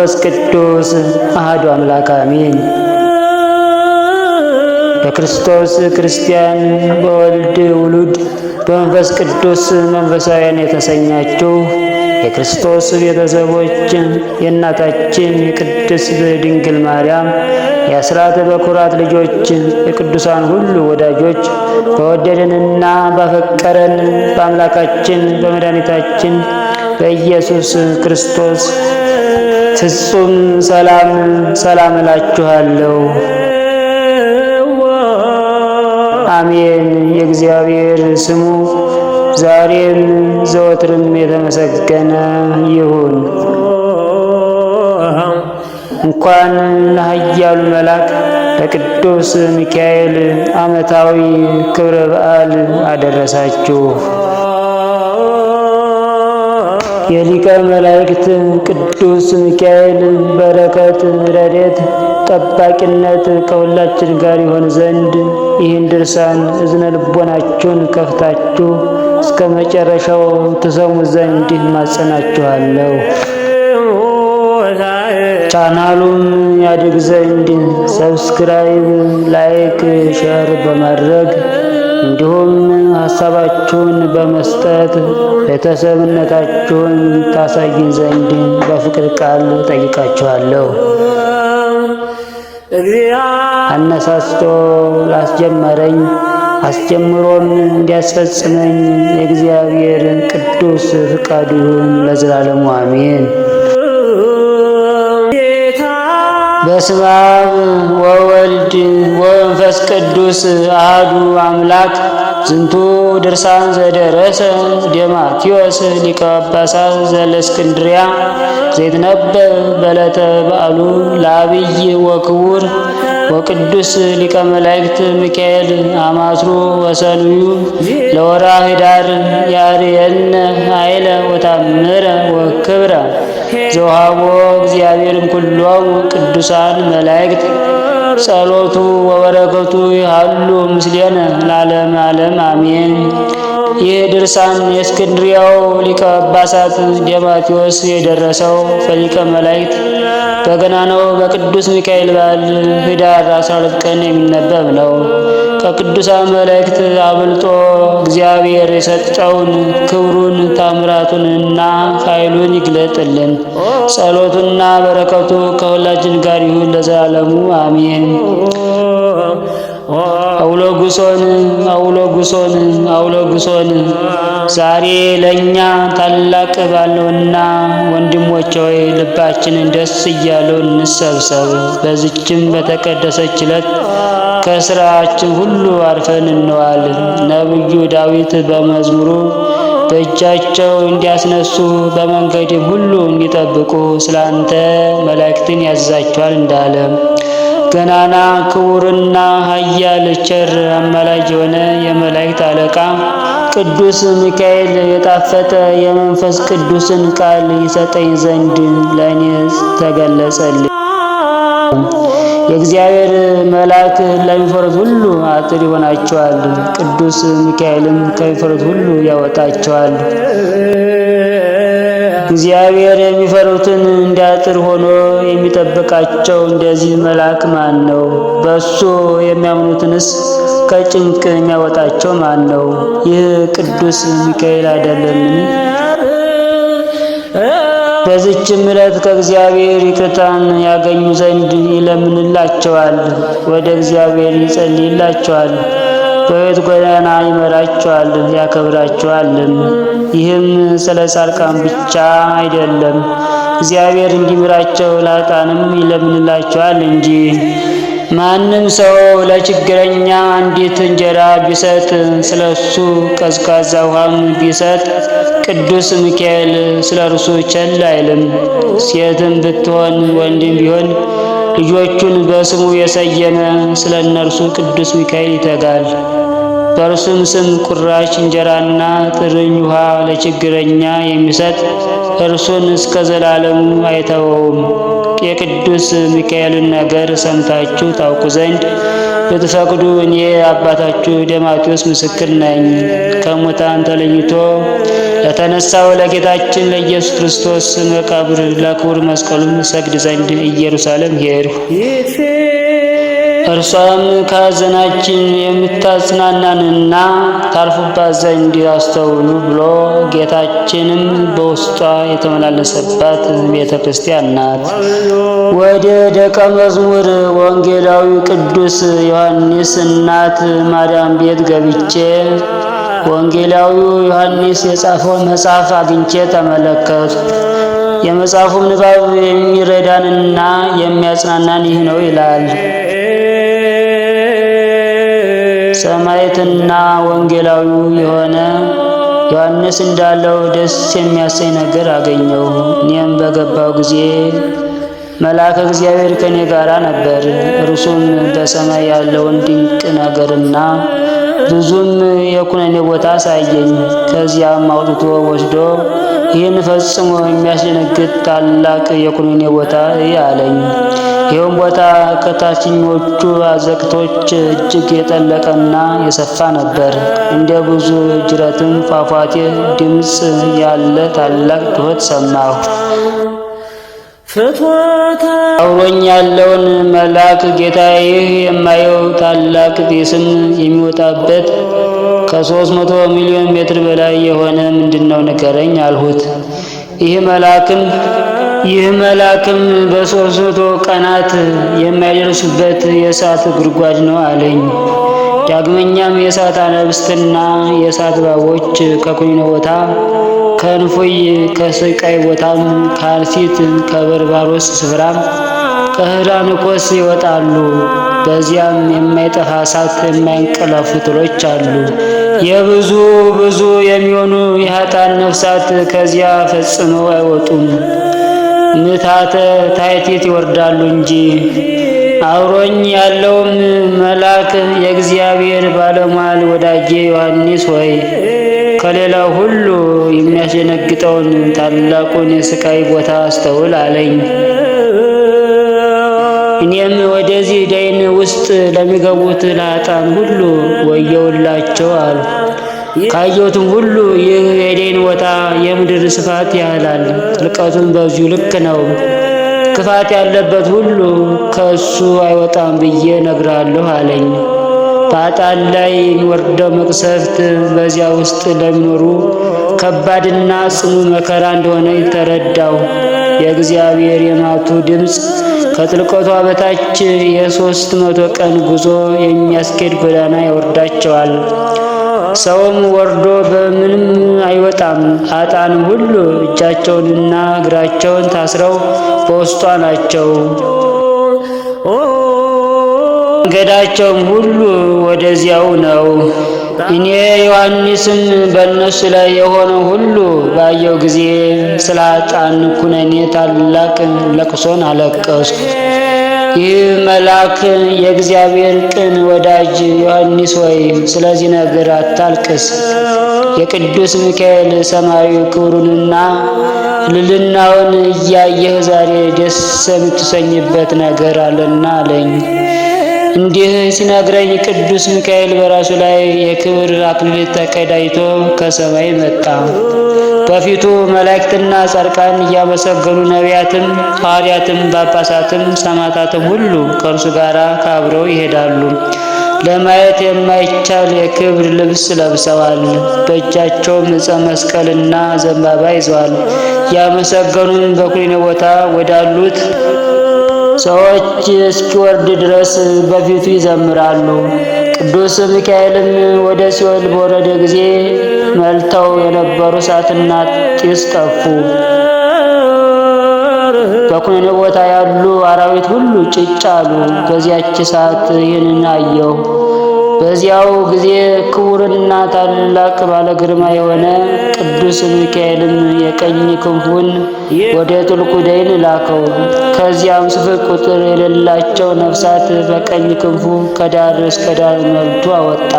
ወመንፈስ ቅዱስ አሐዱ አምላክ አሜን። በክርስቶስ ክርስቲያን፣ በወልድ ውሉድ፣ በመንፈስ ቅዱስ መንፈሳውያን የተሰኛችሁ የክርስቶስ ቤተሰቦች፣ የእናታችን የቅድስት ድንግል ማርያም የአስራት በኩራት ልጆች፣ የቅዱሳን ሁሉ ወዳጆች፣ በወደደንና ባፈቀረን በአምላካችን በመድኃኒታችን በኢየሱስ ክርስቶስ ፍጹም ሰላም ሰላም እላችኋለሁ። አሜን። የእግዚአብሔር ስሙ ዛሬም ዘወትርም የተመሰገነ ይሁን። እንኳን ለኃያሉ መልአክ ለቅዱስ ሚካኤል ዓመታዊ ክብረ በዓል አደረሳችሁ። የሊቀ መላእክት ቅዱስ ሚካኤል በረከት፣ ረድኤት፣ ጠባቂነት ከሁላችን ጋር ይሆን ዘንድ ይህን ድርሳን እዝነ ልቦናችሁን ከፍታችሁ እስከ መጨረሻው ትሰሙ ዘንድ እማጸናችኋለሁ። ቻናሉም ያድግ ዘንድ subscribe፣ like፣ share በማድረግ እንዲሁም ሀሳባችሁን በመስጠት ቤተሰብነታችሁን ታሳዩን ዘንድ በፍቅር ቃል ጠይቃችኋለሁ። አነሳስቶ ላስጀመረኝ አስጀምሮም እንዲያስፈጽመኝ የእግዚአብሔር ቅዱስ ፍቃዱ ይሁን ለዘላለሙ አሜን። በስመ አብ ወወልድ ወመንፈስ ቅዱስ አሐዱ አምላክ። ዝንቱ ድርሳን ዘደረሰ ዴማቴዎስ ሊቀ ጳጳሳት ዘእስክንድርያ ዘይትነበብ በዕለተ በዓሉ ለዐቢይ ወክቡር ወቅዱስ ሊቀ መላእክት ሚካኤል አማስሩ ወሰኑዩ ለወርኃ ኅዳር ያርየነ ኃይለ ወታምረ ወክብረ ዘውሃቦ እግዚአብሔር እምኩሎሙ ቅዱሳን መላእክት ጸሎቱ ወበረከቱ ይሃሉ ምስሌነ ለዓለመ ዓለም አሜን። ይህ ድርሳን የእስክንድርያው ሊቀ ጳጳሳት ዴማቴዎስ የደረሰው በሊቀ መላእክት በገናናው በቅዱስ ሚካኤል በዓል ኅዳር 12 ቀን የሚነበብ ነው። ከቅዱሳን መላእክት አብልጦ እግዚአብሔር የሰጠውን ክብሩን ታምራቱንና ኃይሉን ይግለጥልን። ጸሎቱና በረከቱ ከሁላችን ጋር ይሁን ለዘላለሙ አሜን። አውሎጉሶን አውሎጉሶን አውሎጉሶን። ዛሬ ለእኛ ታላቅ በዓል ነውና ወንድሞች ሆይ ልባችንን ደስ እያለው እንሰብሰብ። በዚችም በተቀደሰች ዕለት ከስራችን ሁሉ አርፈን እንዋል። ነቢዩ ዳዊት በመዝሙሩ በእጃቸው እንዲያስነሱ በመንገድም ሁሉ እንዲጠብቁ ስላንተ መላእክትን ያዛቸዋል እንዳለ፣ ገናና ክቡርና ኃያል ቸር አማላጅ የሆነ የመላእክት አለቃ ቅዱስ ሚካኤል የጣፈጠ የመንፈስ ቅዱስን ቃል ይሰጠኝ ዘንድ ለእኔ ተገለጸልኝ። የእግዚአብሔር መልአክ ለሚፈሩት ሁሉ አጥር ይሆናቸዋል፣ ቅዱስ ሚካኤልም ከሚፈሩት ሁሉ ያወጣቸዋል። እግዚአብሔር የሚፈሩትን እንደ አጥር ሆኖ የሚጠብቃቸው እንደዚህ መልአክ ማን ነው? በእሱ የሚያምኑትንስ ከጭንቅ የሚያወጣቸው ማን ነው? ይህ ቅዱስ ሚካኤል አይደለምን? በዚችም ዕለት ከእግዚአብሔር ይቅርታን ያገኙ ዘንድ ይለምንላቸዋል፣ ወደ እግዚአብሔር ይጸልይላቸዋል፣ በሕይወት ጎዳና ይመራቸዋል፣ ያከብራቸዋልም። ይህም ስለ ጻድቃን ብቻ አይደለም፣ እግዚአብሔር እንዲምራቸው ለኃጥአንም ይለምንላቸዋል እንጂ። ማንም ሰው ለችግረኛ አንዲት እንጀራ ቢሰጥ፣ ስለ እሱ ቀዝቃዛ ውሃም ቢሰጥ ቅዱስ ሚካኤል ስለ እርሱ ቸል አይልም። ሴትም ብትሆን ወንድም ቢሆን ልጆቹን በስሙ የሰየመ ስለ እነርሱ ቅዱስ ሚካኤል ይተጋል። በእርሱም ስም ቁራሽ እንጀራና ጥርኝ ውሃ ለችግረኛ የሚሰጥ እርሱን እስከ ዘላለሙ አይተወውም። የቅዱስ ሚካኤልን ነገር ሰምታችሁ ታውቁ ዘንድ ብትፈቅዱ እኔ አባታችሁ ደማቴዎስ ምስክር ነኝ። ከሙታን ተለይቶ ለተነሳው ለጌታችን ለኢየሱስ ክርስቶስ መቃብር ለክቡር መስቀሉም ሰግድ ዘንድ ኢየሩሳሌም ሄድሁ። እርሷም ከሐዘናችን የምታጽናናንና ታርፉባት ዘንድ አስተውሉ ብሎ ጌታችንም በውስጧ የተመላለሰባት ቤተ ክርስቲያን ናት። ወደ ደቀ መዝሙር ወንጌላዊ ቅዱስ ዮሐንስ እናት ማርያም ቤት ገብቼ ወንጌላዊው ዮሐንስ የጻፈውን መጽሐፍ አግኝቼ ተመለከቱ። የመጽሐፉም ንባብ የሚረዳንና የሚያጽናናን ይህ ነው ይላል። ሰማዕትና ወንጌላዊው የሆነ ዮሐንስ እንዳለው ደስ የሚያሰኝ ነገር አገኘው። እኔም በገባው ጊዜ መልአከ እግዚአብሔር ከኔ ጋር ነበር። እርሱም በሰማይ ያለውን ድንቅ ነገርና ብዙም የኩነኔ ቦታ አሳየኝ። ከዚያም አውጥቶ ወስዶ ይህን ፈጽሞ የሚያስደነግጥ ታላቅ የኩነኔ ቦታ አለኝ። ይህም ቦታ ከታችኞቹ አዘቅቶች እጅግ የጠለቀና የሰፋ ነበር። እንደ ብዙ ጅረትም ፏፏቴ ድምፅ ያለ ታላቅ ጩኸት ሰማሁ። አብሮኝ ያለውን መልአክ ጌታ፣ ይህ የማየው ታላቅ ጢስም የሚወጣበት ከ300 ሚሊዮን ሜትር በላይ የሆነ ምንድነው? ንገረኝ አልሁት። ይህ መልአክም በ300 ቀናት የማይደርሱበት የእሳት ጉድጓድ ነው አለኝ። ዳግመኛም የእሳት አናብስትና የእሳት እባቦች ከኩነኔ ቦታ ከእንፎይ ከስቃይ ቦታም ከአልሲት ከበርባሮስ ስፍራም ከህራንኮስ ይወጣሉ። በዚያም የማይጠፋ እሳት የማይንቀላፉ ትሎች አሉ። የብዙ ብዙ የሚሆኑ የኃጥአን ነፍሳት ከዚያ ፈጽመው አይወጡም፣ ምታተ ታይቲት ይወርዳሉ እንጂ። አብሮኝ ያለውም መልአክ የእግዚአብሔር ባለሟል ወዳጄ ዮሐንስ ሆይ፣ ከሌላው ሁሉ የሚያስደነግጠውን ታላቁን የስቃይ ቦታ አስተውል አለኝ። እኔም ወደዚህ ደይን ውስጥ ለሚገቡት ለኃጥአን ሁሉ ወየውላቸው አልሁ። ካየሁትም ሁሉ ይህ የደይን ቦታ የምድር ስፋት ያህላል፣ ጥልቀቱም በዚሁ ልክ ነው። ክፋት ያለበት ሁሉ ከእሱ አይወጣም ብዬ እነግርሃለሁ አለኝ። በኃጥአን ላይ የሚወርደው መቅሰፍት በዚያ ውስጥ ለሚኖሩ ከባድና ጽኑ መከራ እንደሆነ ተረዳው። የእግዚአብሔር የማቱ ድምፅ ከጥልቀቷ በታች የ300 ቀን ጉዞ የሚያስኬድ ጎዳና ያወርዳቸዋል። ሰውም ወርዶ በምንም አይወጣም። ኃጥአንም ሁሉ እጃቸውንና እግራቸውን ታስረው በውስጧ ናቸው። መንገዳቸውም ሁሉ ወደዚያው ነው። እኔ ዮሐንስም በእነሱ ላይ የሆነው ሁሉ ባየው ጊዜ ስለ ኃጥአን ኩነኔ ታላቅ ለቅሶን አለቀስኩ። ይህ መልአክ የእግዚአብሔር ቅን ወዳጅ ዮሐንስ ሆይ፣ ስለዚህ ነገር አታልቅስ። የቅዱስ ሚካኤል ሰማያዊ ክብሩንና ልዕልናውን እያየህ ዛሬ ደስ የምትሰኝበት ነገር አለና አለኝ። እንዲህ ሲነግረኝ ቅዱስ ሚካኤል በራሱ ላይ የክብር አክሊል ተቀዳጅቶ ከሰማይ መጣ። በፊቱ መላእክትና ጻድቃን እያመሰገኑ፣ ነቢያትም፣ ሐዋርያትም፣ ጳጳሳትም፣ ሰማዕታትም ሁሉ ከእርሱ ጋር አብረው ይሄዳሉ። ለማየት የማይቻል የክብር ልብስ ለብሰዋል። በእጃቸውም ዕፀ መስቀልና ዘንባባ ይዘዋል። ያመሰገኑም በኩነኔ ቦታ ወዳሉት ሰዎች እስኪወርድ ድረስ በፊቱ ይዘምራሉ። ቅዱስ ሚካኤልም ወደ ሲኦል በወረደ ጊዜ መልተው የነበሩ እሳትና ጢስ ጠፉ። በኩነኔ ቦታ ያሉ አራዊት ሁሉ ጭጭ አሉ። በዚያች ሰዓት ይህንን አየሁ። በዚያው ጊዜ ክቡርና ታላቅ ባለ ግርማ የሆነ ቅዱስ ሚካኤልም የቀኝ ክንፉን ወደ ጥልቁ ደይን ላከው። ከዚያም ስፍር ቁጥር የሌላቸው ነፍሳት በቀኝ ክንፉ ከዳር እስከ ዳር መልቶ አወጣ።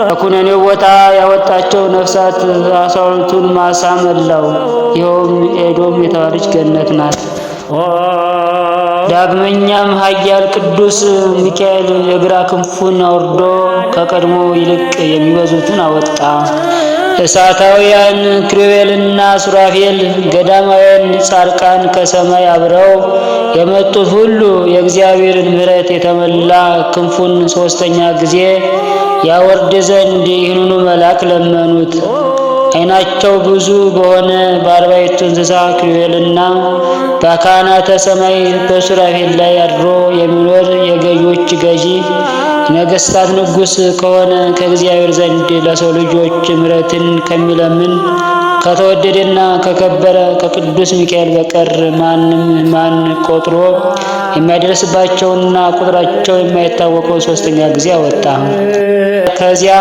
ከኩነኔው ቦታ ያወጣቸው ነፍሳት 12ቱን ማሳ መላው። ይኸውም ኤዶም የተባለች ገነት ናት። ዳግመኛም ኃያል ቅዱስ ሚካኤል የግራ ክንፉን አውርዶ ከቀድሞ ይልቅ የሚበዙትን አወጣ። እሳታውያን ኪሩቤልና ሱራፌል፣ ገዳማውያን ጻድቃን ከሰማይ አብረው የመጡት ሁሉ የእግዚአብሔርን ምሕረት የተመላ ክንፉን ሶስተኛ ጊዜ ያወርድ ዘንድ ይህንኑ መልአክ ለመኑት። ዓይናቸው ብዙ በሆነ በአርባዕቱ እንስሳ ኪሩቤልና በካህናተ ሰማይ በሱራፌል ላይ አድሮ የሚኖር የገዢዎች ገዢ የነገስታት ንጉሥ ከሆነ ከእግዚአብሔር ዘንድ ለሰው ልጆች ምሕረትን ከሚለምን ከተወደደና ከከበረ ከቅዱስ ሚካኤል በቀር ማንም ማን ቆጥሮ የማይደርስባቸውና ቁጥራቸው የማይታወቀው ሶስተኛ ጊዜ አወጣ። ከዚያ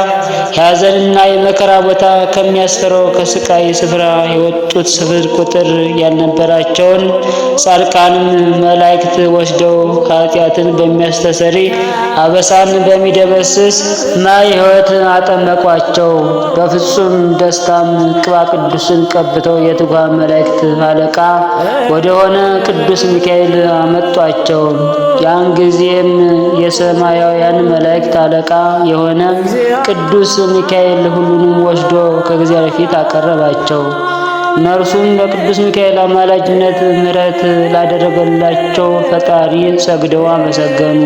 የሐዘንና የመከራ ቦታ ከሚያስፈራው ከስቃይ ስፍራ የወጡት ስፍር ቁጥር ያልነበራቸውን ጻድቃንም መላእክት ወስደው ኃጢአትን በሚያስተሰሪ አበሳን በሚደመስስ ማየ ሕይወት አጠመቋቸው። በፍጹም ደስታም ቅባ ቅዱስን ቀብተው የትጉሃን መላእክት አለቃ ወደሆነ ቅዱስ ሚካኤል አመጧቸው። ያን ጊዜም የሰማያውያን መላእክት አለቃ የሆነ ቅዱስ ሚካኤል ሁሉንም ወስዶ ከእግዚአብሔር ፊት አቀረባቸው። እነርሱም በቅዱስ ሚካኤል አማላጅነት ምሕረት ላደረገላቸው ፈጣሪ ሰግደው አመሰገኑ።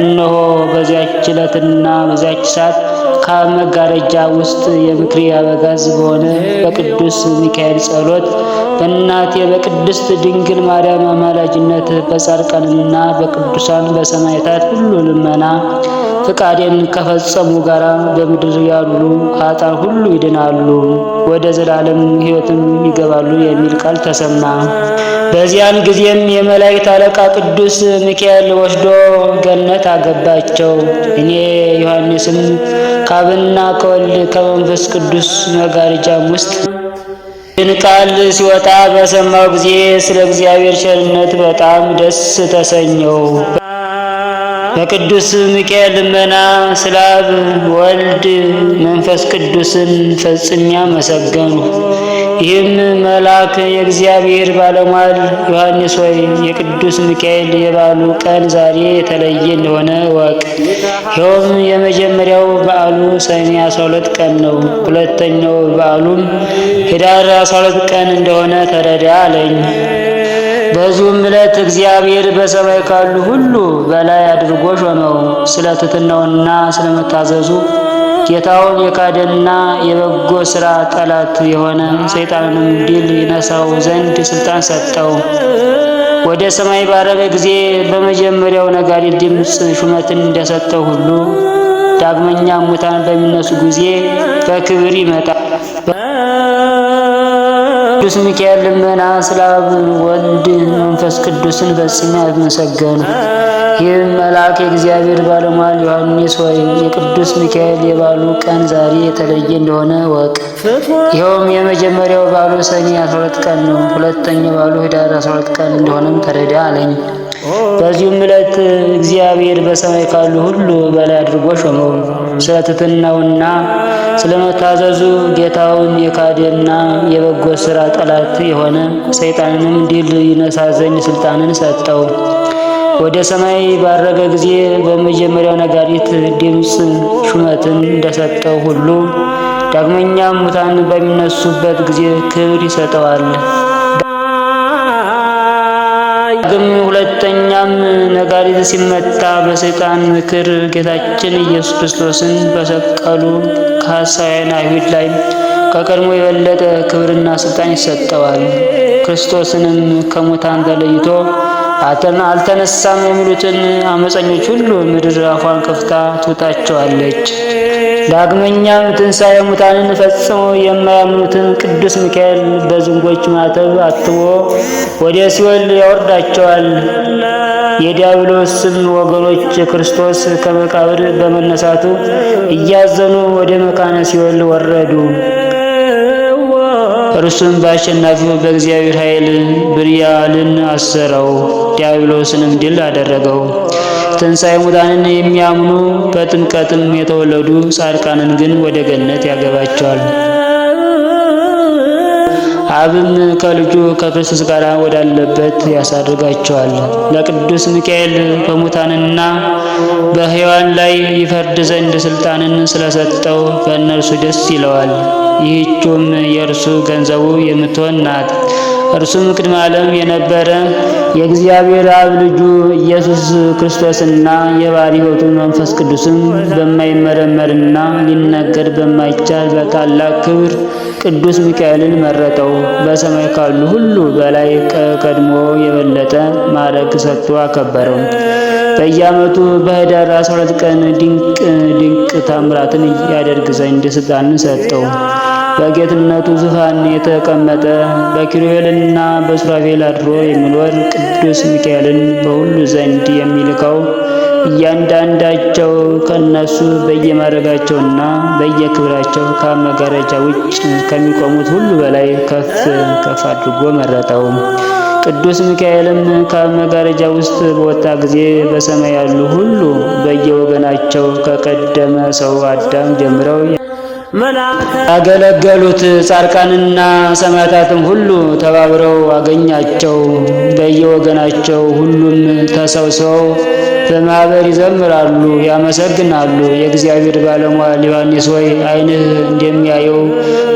እነሆ በዚያች ዕለትና በዚያች ሰዓት ከመጋረጃ ውስጥ የምክሬ አበጋዝ በሆነ በቅዱስ ሚካኤል ጸሎት በእናቴ በቅድስት ድንግል ማርያም አማላጅነት በጻድቃንና በቅዱሳን በሰማዕታት ሁሉ ልመና ፍቃዴን ከፈጸሙ ጋር በምድር ያሉ ኃጥአን ሁሉ ይድናሉ፣ ወደ ዘላለም ሕይወትም ይገባሉ የሚል ቃል ተሰማ። በዚያን ጊዜም የመላእክት አለቃ ቅዱስ ሚካኤል ወስዶ ገነት አገባቸው። እኔ ዮሐንስም ከአብና ከወልድ ከመንፈስ ቅዱስ መጋረጃም ውስጥ ይህን ቃል ሲወጣ በሰማው ጊዜ ስለ እግዚአብሔር ቸርነት በጣም ደስ ተሰኘው። በቅዱስ ሚካኤል ልመና ስለ አብ ወልድ መንፈስ ቅዱስን ፈጽሜ አመሰገኑ። ይህም መልአክ የእግዚአብሔር ባለሟል ዮሐንስ ሆይ የቅዱስ ሚካኤል የበዓሉ ቀን ዛሬ የተለየ እንደሆነ እወቅ። ይኸውም የመጀመሪያው በዓሉ ሰኔ 12 ቀን ነው። ሁለተኛው በዓሉም ኅዳር 12 ቀን እንደሆነ ተረዳ አለኝ። በዚሁም ዕለት እግዚአብሔር በሰማይ ካሉ ሁሉ በላይ አድርጎ ሾመው። ስለ ትሕትናውና ስለ መታዘዙ ጌታውን የካደና የበጎ ሥራ ጠላት የሆነ ሰይጣንንም ድል ይነሳው ዘንድ ሥልጣን ሰጠው። ወደ ሰማይ ባረገ ጊዜ በመጀመሪያው ነጋሪት ድምፅ ሹመትን እንደሰጠው ሁሉ ዳግመኛ ሙታን በሚነሱ ጊዜ በክብር ይመጣል። ቅዱስ ሚካኤል ልመና ስለ አብ ወልድ መንፈስ ቅዱስን ፈጽሜ አመሰገኑ። ይህም መልአክ የእግዚአብሔር ባለሟል ዮሐንስ ሆይ የቅዱስ ሚካኤል የበዓሉ ቀን ዛሬ የተለየ እንደሆነ ወቅ። ይኸውም የመጀመሪያው በዓሉ ሰኔ 12 ቀን ነው። ሁለተኛው በዓሉ ኅዳር 12 ቀን እንደሆነም ተረዳ አለኝ። በዚሁም ዕለት እግዚአብሔር በሰማይ ካሉ ሁሉ በላይ አድርጎ ሾመው። ስለ ትሕትናውና ስለ መታዘዙ ጌታውን የካደና የበጎ ሥራ ጠላት የሆነ ሰይጣንንም ድል ይነሳ ዘንድ ሥልጣንን ሰጠው። ወደ ሰማይ ባረገ ጊዜ በመጀመሪያው ነጋሪት ድምፅ ሹመትን እንደሰጠው ሁሉ ዳግመኛም ሙታን በሚነሱበት ጊዜ ክብር ይሰጠዋል። ዳግም ሁለተኛም ነጋሪት ሲመታ በሰይጣን ምክር ጌታችን ኢየሱስ ክርስቶስን በሰቀሉ ከሐሳውያን አይሁድ ላይ ከቀድሞ የበለጠ ክብርና ስልጣን ይሰጠዋል። ክርስቶስንም ከሙታን ተለይቶ አልተነሳም የሚሉትን አመፀኞች ሁሉ ምድር አፏን ከፍታ ትውጣቸዋለች። ዳግመኛም ትንሣኤ ሙታንን ፈጽሞ የማያምኑትን ቅዱስ ሚካኤል በዝንጎች ማተብ አትሞ ወደ ሲኦል ያወርዳቸዋል። የዲያብሎስም ወገኖች ክርስቶስ ከመቃብር በመነሳቱ እያዘኑ ወደ መካነ ሲኦል ወረዱ። እርሱም በአሸናፊው በእግዚአብሔር ኃይል ብርያልን አሰረው፣ ዲያብሎስንም ድል አደረገው። ትንሣኤ ሙታንን የሚያምኑ በጥምቀትም የተወለዱ ጻድቃንን ግን ወደ ገነት ያገባቸዋል። አብም ከልጁ ከክርስቶስ ጋር ወዳለበት ያሳርጋቸዋል። ለቅዱስ ሚካኤል በሙታንና በሕያዋን ላይ ይፈርድ ዘንድ ስልጣንን ስለሰጠው በእነርሱ ደስ ይለዋል። ይህችም የእርሱ ገንዘቡ የምትሆን ናት። እርሱም ቅድመ ዓለም የነበረ የእግዚአብሔር አብ ልጁ ኢየሱስ ክርስቶስና የባሕርይ ሕይወቱ መንፈስ ቅዱስም በማይመረመርና ሊነገር በማይቻል በታላቅ ክብር ቅዱስ ሚካኤልን መረጠው። በሰማይ ካሉ ሁሉ በላይ ቀድሞ የበለጠ ማዕረግ ሰጥቶ አከበረው። በየዓመቱ በኅዳር 12 ቀን ድንቅ ድንቅ ታምራትን ያደርግ ዘንድ ስልጣንን ሰጠው። በጌትነቱ ዙፋን የተቀመጠ በኪሩቤልና በሱራፌል አድሮ የሚኖር ቅዱስ ሚካኤልን በሁሉ ዘንድ የሚልከው እያንዳንዳቸው ከእነሱ በየማዕረጋቸውና በየክብራቸው ከመጋረጃ ውጭ ከሚቆሙት ሁሉ በላይ ከፍ ከፍ አድርጎ መረጠው። ቅዱስ ሚካኤልም ከመጋረጃ ውስጥ በወጣ ጊዜ በሰማይ ያሉ ሁሉ በየወገናቸው ከቀደመ ሰው አዳም ጀምረው ያገለገሉት ጻድቃንና ሰማዕታትም ሁሉ ተባብረው አገኛቸው። በየወገናቸው ሁሉም ተሰብስበው በማኅበር ይዘምራሉ፣ ያመሰግናሉ። የእግዚአብሔር ባለሟል ዮሐንስ ሆይ፣ ዓይንህ እንደሚያየው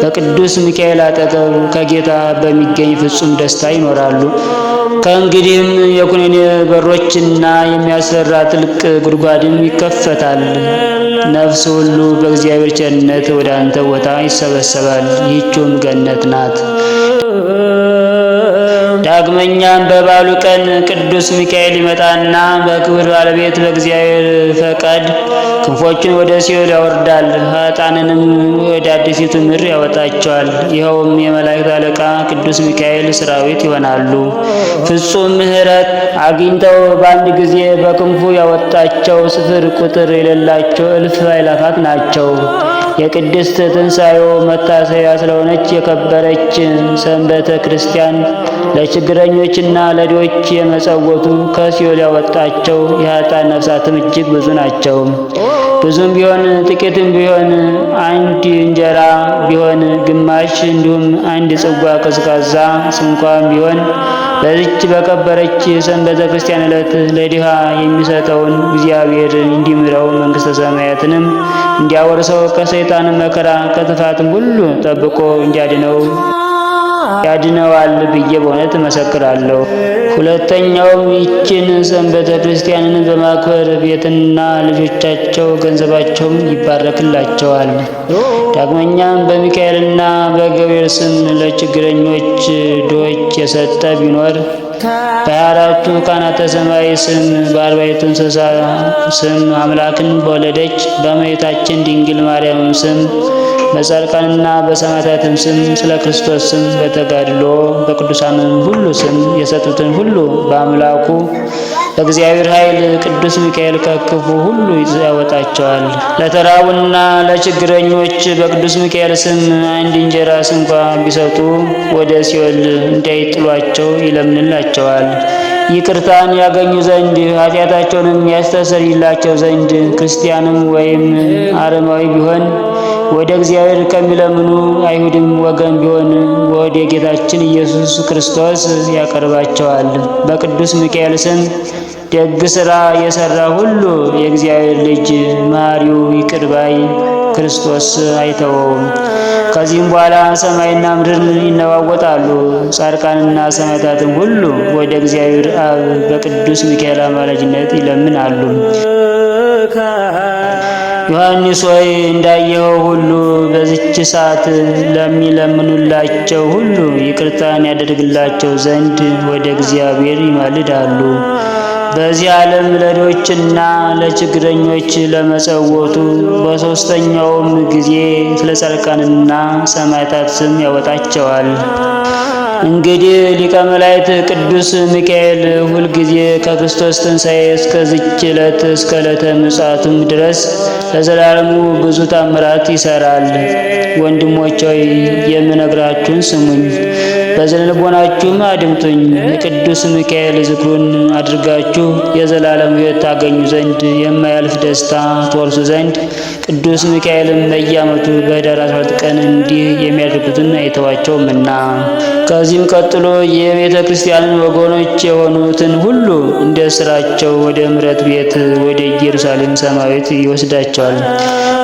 በቅዱስ ሚካኤል አጠገብ ከጌታ በሚገኝ ፍጹም ደስታ ይኖራሉ። ከእንግዲህም የኩነኔ በሮችና የሚያስፈራ ጥልቅ ጉድጓድም ይከፈታል። ነፍስ ሁሉ በእግዚአብሔር ቸርነት ወደ አንተ ቦታ ይሰበሰባል። ይህችውም ገነት ናት። ዳግመኛም በበዓሉ ቀን ቅዱስ ሚካኤል ይመጣና በክብር ባለቤት በእግዚአብሔር ፈቃድ ክንፎቹን ወደ ሲኦል ያወርዳል፣ ኃጥአንንም ወደ አዲሲቱ ምድር ያወጣቸዋል። ይኸውም የመላእክት አለቃ ቅዱስ ሚካኤል ሰራዊት ይሆናሉ። ፍጹም ምሕረት አግኝተው በአንድ ጊዜ በክንፉ ያወጣቸው ስፍር ቁጥር የሌላቸው እልፍ አእላፋት ናቸው። የቅድስት ትንሣኤው መታሰቢያ ስለሆነች የከበረች ሰንበተ ክርስቲያን ለችግረኞችና ለድሆች የመጸወቱ ከሲኦል ያወጣቸው የኃጥአን ነፍሳትም እጅግ ብዙ ናቸው። ብዙም ቢሆን ጥቂትም ቢሆን አንድ እንጀራ ቢሆን ግማሽ፣ እንዲሁም አንድ ጽዋ ቀዝቃዛ ስንኳን ቢሆን በዚች በከበረች ሰንበተ ክርስቲያን ዕለት ለድሃ የሚሰጠውን እግዚአብሔር እንዲምረው መንግሥተ ሰማያትንም እንዲያወርሰው ከሰይጣን መከራ ከጥፋትም ሁሉ ጠብቆ እንዲያድነው ያድነዋል ብዬ በእውነት እመሰክራለሁ። ሁለተኛውም ይችን ሰንበተ ክርስቲያንን በማክበር ቤትና ልጆቻቸው ገንዘባቸውም ይባረክላቸዋል። ዳግመኛም በሚካኤልና በገብርኤል ስም ለችግረኞች ድሆች የሰጠ ቢኖር በ24ቱ ካህናተ ሰማይ ስም በአርባዕቱ እንስሳ ስም አምላክን በወለደች በእመቤታችን ድንግል ማርያም ስም በጻድቃንና በሰማዕታትም ስም ስለ ክርስቶስ ስም በተጋድሎ በቅዱሳንም ሁሉ ስም የሰጡትን ሁሉ በአምላኩ በእግዚአብሔር ኃይል ቅዱስ ሚካኤል ከክፉ ሁሉ ያወጣቸዋል። ለተራቡና ለችግረኞች በቅዱስ ሚካኤል ስም አንድ እንጀራ ስንኳ ቢሰጡ ወደ ሲኦል እንዳይጥሏቸው ይለምንላቸዋል። ይቅርታን ያገኙ ዘንድ ኃጢአታቸውንም ያስተሰርይላቸው ዘንድ ክርስቲያንም ወይም አረማዊ ቢሆን ወደ እግዚአብሔር ከሚለምኑ አይሁድም ወገን ቢሆን ወደ ጌታችን ኢየሱስ ክርስቶስ ያቀርባቸዋል። በቅዱስ ሚካኤል ስም ደግ ሥራ የሠራ ሁሉ የእግዚአብሔር ልጅ መሐሪው ይቅር ባይ ክርስቶስ አይተወውም። ከዚህም በኋላ ሰማይና ምድር ይነዋወጣሉ። ጻድቃንና ሰማዕታትም ሁሉ ወደ እግዚአብሔር አብ በቅዱስ ሚካኤል አማላጅነት ይለምናሉ። ዮሐንስ ሆይ፣ እንዳየኸው ሁሉ በዚች ሰዓት ለሚለምኑላቸው ሁሉ ይቅርታን ያደርግላቸው ዘንድ ወደ እግዚአብሔር ይማልዳሉ። በዚህ ዓለም ለድሆችና ለችግረኞች ለመጸወቱ በሦስተኛውም ጊዜ ስለ ጻድቃንና ሰማዕታት ስም ያወጣቸዋል። እንግዲህ ሊቀ መላእክት ቅዱስ ሚካኤል ሁልጊዜ ከክርስቶስ ትንሣኤ እስከዚች ዕለት እስከ ዕለተ ምጽአቱም ድረስ ለዘላለሙ ብዙ ታምራት ይሰራል። ወንድሞች ሆይ፣ የምነግራችሁን ስሙኝ፣ በዝነ ልቦናችሁም አድምጡኝ። የቅዱስ ሚካኤል ዝክሩን አድርጋችሁ የዘላለም ሕይወት ታገኙ ዘንድ፣ የማያልፍ ደስታ ትወርሱ ዘንድ ቅዱስ ሚካኤልም በየዓመቱ በኅዳር 12 ቀን እንዲህ የሚያደርጉትን አይተዋቸውምና። ከዚህም ቀጥሎ የቤተ ክርስቲያንን ወገኖች የሆኑትን ሁሉ እንደ ስራቸው ወደ ምሕረት ቤት ወደ ኢየሩሳሌም ሰማያዊት ይወስዳቸዋል።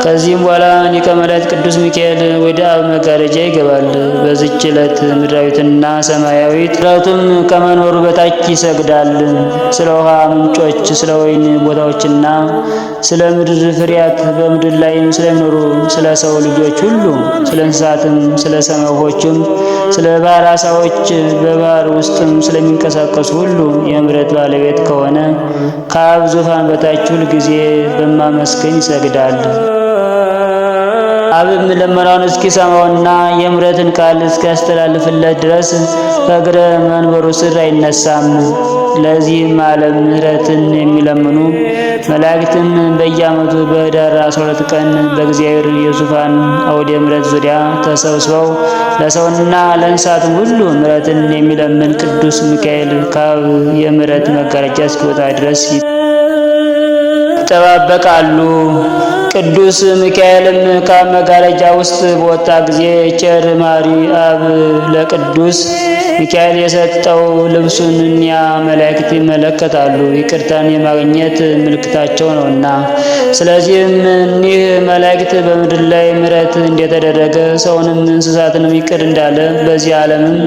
ከዚህም በኋላ ሊቀ መላእክት ቅዱስ ሚካኤል ወደ አብ መጋረጃ ይገባል። በዚች ዕለት ምድራዊትና ሰማያዊት ምሕረቱም ከመኖሩ በታች ይሰግዳል። ስለ ውሃ ምንጮች፣ ስለ ወይን ቦታዎችና ስለ ምድር ፍሬያት፣ በምድር ላይም ስለሚኖሩ ስለ ሰው ልጆች ሁሉ፣ ስለ እንስሳትም፣ ስለ ሰማይ ወፎችም፣ ስለ ባህር ዓሣዎች፣ በባህር ውስጥም ስለሚንቀሳቀሱ ሁሉ የምሕረት ባለቤት ከሆነ ከአብ ዙፋን በታች ሁል ጊዜ በማመስገን ይሰግዳል። አብም ልመናውን እስኪሰማውና የምሕረትን ቃል እስኪያስተላልፍለት ድረስ ከእግረ መንበሩ ስር አይነሳም። ለዚህም ዓለም ምሕረትን የሚለምኑ መላእክትም በየዓመቱ በኅዳር 12 ቀን በእግዚአብሔር የዙፋን አውደ ምሕረት ዙሪያ ተሰብስበው ለሰውና ለእንስሳትም ሁሉ ምሕረትን የሚለምን ቅዱስ ሚካኤል ከአብ የምሕረት መጋረጃ እስኪወጣ ድረስ ይጠባበቃሉ። ቅዱስ ሚካኤልም ከአብ መጋረጃ ውስጥ በወጣ ጊዜ ቸር ማሪ አብ ለቅዱስ ሚካኤል የሰጠው ልብሱን እኒያ መላእክት ይመለከታሉ፣ ይቅርታን የማግኘት ምልክታቸው ነውና። ስለዚህም እኒህ መላእክት በምድር ላይ ምሕረት እንደተደረገ፣ ሰውንም እንስሳትንም ይቅር እንዳለ፣ በዚህ ዓለምም